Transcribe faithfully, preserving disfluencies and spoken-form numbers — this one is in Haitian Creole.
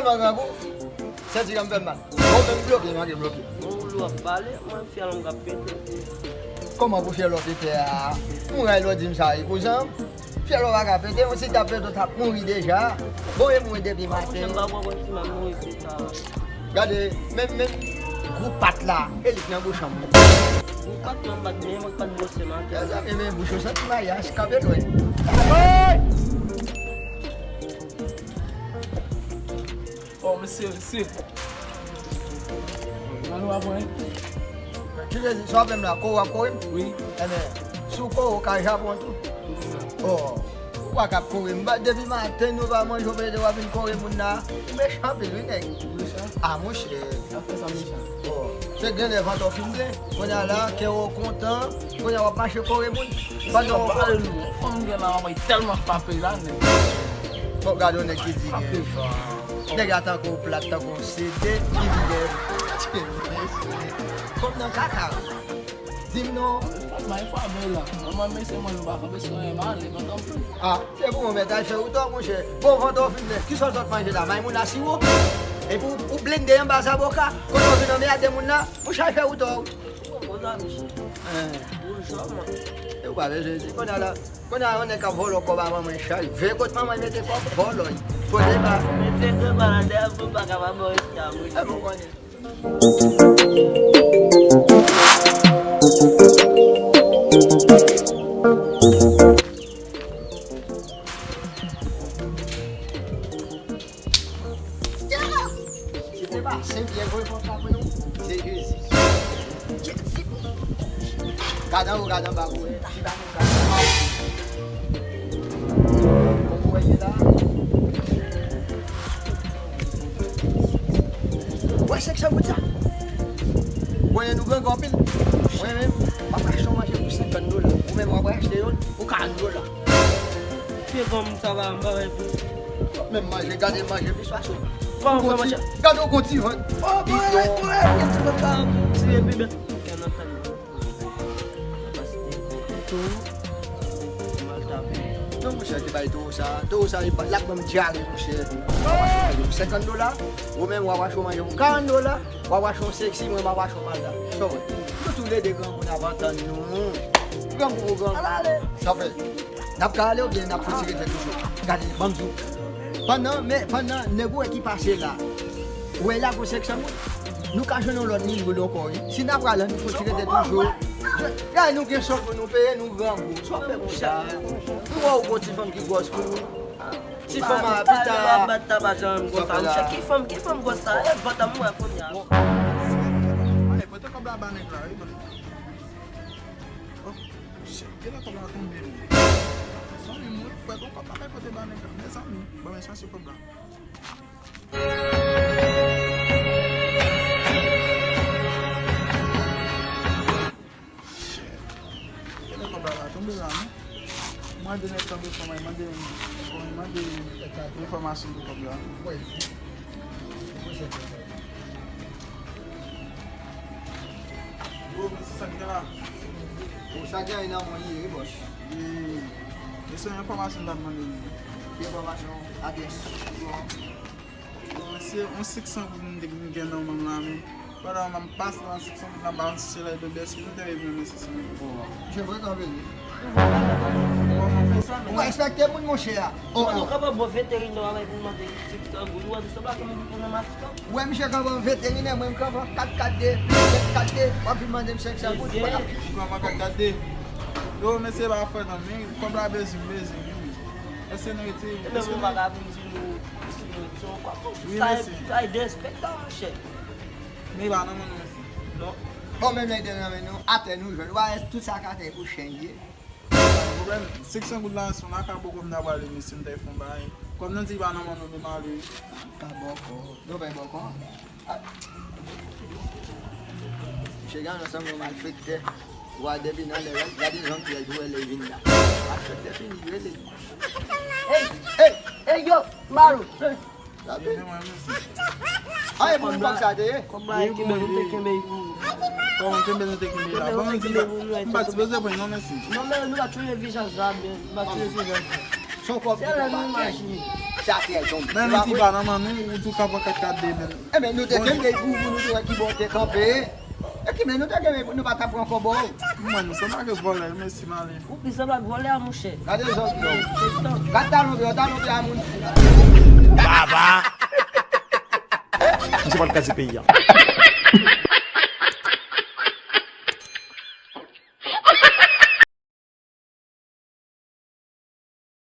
Grangou, senti an fè m mal. Bon, menm bloke, manke bloke. Bon, ou lou ap pale, mwen fyèl m k ap pete. Kòman pou fyèl w ap pete a? Mwen lè w di m sa, wi, kouzen. Fyèl w pa ka pete, yon ti tap pete, w t ap mouri deja. Bon, e mouri depi maten. Mwen pa konprann si m ap mouri pita. Gade, menm, menm gwo pat la, e li k nan bouch an mwen. Gwo pat nan bat, men mwen k pat bwose maten. Mezanmi, men bouch ou santi mayaj, kanpe lwen. Hey! Oh, mesye, mesye. Nan nou apre. Ki vle di, sa w ap fè m la, kore w ap kore m? Wi. Enben, si w kore, w ka Japon tou. Oh, ou pa ka ap kore m. Ba, depi maten nou pa manje, w pede w ap vin kore moun la. Ou mechan anpil, wi, nèg. Mechan? Ah, monchè. Sa fè sa mechan? Oh, se genlè vant ou fin plen. Kounye a la, kè w kontan. Kounye a w ap mache kore moun. Pandan w pale nou, fanm gen la, mwen tèlman frape la, nèg. Fòk gade yon nèg ki di gen. Nèg la tankou plat, tankou se de ki di gen. Fanm nan kaka. Di m non. Fòk may fwa bèl la. Mwen, mwen, mesye, mwen, nou pa kanpe sou anyen, m ale, kontan m tou. Ah, se pou mwen mèt al fè wout ou, monchè. Bon, vant ou fin plen. Kisa w sot manje la? May moun asiwo. Epi w, w blende anba zaboka. Kote w vin anmède moun la. Monchè, al fè wout ou. Bon, bon, zanmi. Hein. Bonjou, man. E ou pa bezwen di, kounye a la, kounye a yon nèg k ap vòlò kòb a manman l chay. Veye kot manman l mete kòb, vòlò l. Kote pa. Mete kòb a la dèyè pou pa kapab bò respè a moun. E pou konnen. Si se pa senk byen voye konsa pou nou, se Jezi. Jezi. Gad anwo, gad anba pou wè. Chita nou gad anba. Pou wè ye la. Wè sèk sa bout sa. Konnen nou grangou anpil. Mwen menm, m ap achte yon manje pou senkant dola. Ou menm w ap achte youn pou karant dola. Pye gòm sa va, m pa wè l fouti. Menm manje, gade manje, pi swa sou. Kòman fè manje? Gade yon ti vant. Oh, bidon. Bidon. Gen ti vant sa, ti epi bèt. Gen nan tan. Paske towo mal tape. Non, monchè, te bay towo sa. Towo sa, li pa, l ap ban m dyare, monchè. Senkant dola, ou menm w ap achte yon manje pou karant dola, w ap achte yon seksi, mwen m ap achte yon malta. Sa w wè? Nou toulède grangou n ap antann nou. Grangou pou grangou. Sa fè. N ap ka ale oubyen n ap fouti rete toujou? Gade, ban m di w. Pandan, men, pandan nèg ou wè ki pase la, ou wè la pou senk san moun, nou ka jwenn yon lòt mil goud ankò, wi. Si n ap prale, nou fouti rete toujou. Gade, nou gen sòl pou nou peye, nou grangou. Sa w ap fè konsa? Nou wè ou gon ti fanm ki gwòs pou ou. Ti fanm a pita. Bat taba janm konsa, monchè. Ki fanm, ki fanm gwòs sa? E vant an mwen kounye a. Ay, pote kòb la ba nèg la, wi, pote. Oh, shit, genlè kòb la tonbe, men. Zanmi m, wi, frè, gon kòb la kay pote ba nèg la. Mezanmi, ban mwen chache kòb la. Shit. Genlè kòb la pa tonbe la, non? Mande nèg tankou kòman, mande, mande enfòmasyon de kòb la. Bro, men se sa k gen la. Bon, sa gen nan mwen li ye, wi, bòs. E se yon enfòmasyon m t ap mande li. Ki enfòmasyon? Adrès. Bon, se yon senk san goud m te gen nan men m la, men pandan m ap pase nan senk san goud la, m pa konn si se la l tonbe, èske nou te revi nan senk san goud? Bon, se vre kanpe li. Ou pa respekte moun, monchè a. Oh, oh. Nou kapab bò ventèrin nan avèk moun mande senk san goud, ou wè, nou sanble ak yon moun ki konn nan masika. Ou wè misye kanpe an ventèrin, mwen m kanpe an kat kat de, kat kat de, w ap vin mande m senk san goud. Ou kanpe an kat kat de. Yo, mesye, pa fè non, men kòb la bezwen, bezwen, wi. Èske nou retire? E menm ou pa ka vin di nou si nou retire ou pa. Wi, sa, mesye. Sa e derespektan, monchè. Men pa nan men nou, mesye. Non. Bon, menm lè l te nan men nou, atè nou jwenn. Ou pa wè tout sa k atè pou chen ye. Pa gen pwoblèm. Senk san goud la, se yon lakabò kòm n ta prale, mesye, m ta fè yon bagay. Kòm nou di pa nan men nou, nou male. Ka bòkò. Nou bay bòkò. Misye gade ansanm yon malfektè. Wa depi nan lè, gade jan pyèj ou wè lè vin la. Malfektè fini, rele. Ey, ey, ey, yo, Maro. Aye, pou mwen sa te ye. Kòb la e kenbe, nou te kenbe pou. Kòman kenbe, nou te kenbe la? Bon, nou di pa. M pa ti bezwen pran non, mèsi. Non, men nou pa touye vizaj la, men nou pa touye vizaj la. Son kòb. Se lè nou mache. Sa fè tonbe. Men nou ti ba nan man nou, ou tou ka pran kat kat de men. Enben, nou te kenbe pou nou, nou te wè ki bò te kanpe. E ki men nou te kenbe pou nou pa ta pran kòb ou. Mwen, nou se pa ke vòlè, mesi male. Ou pi sanble ak vòlè a, monchè. Gade zòt yo. Se tan. Gade talon pye, talon pye a moun. Baba. Misye pral kraze peyi a.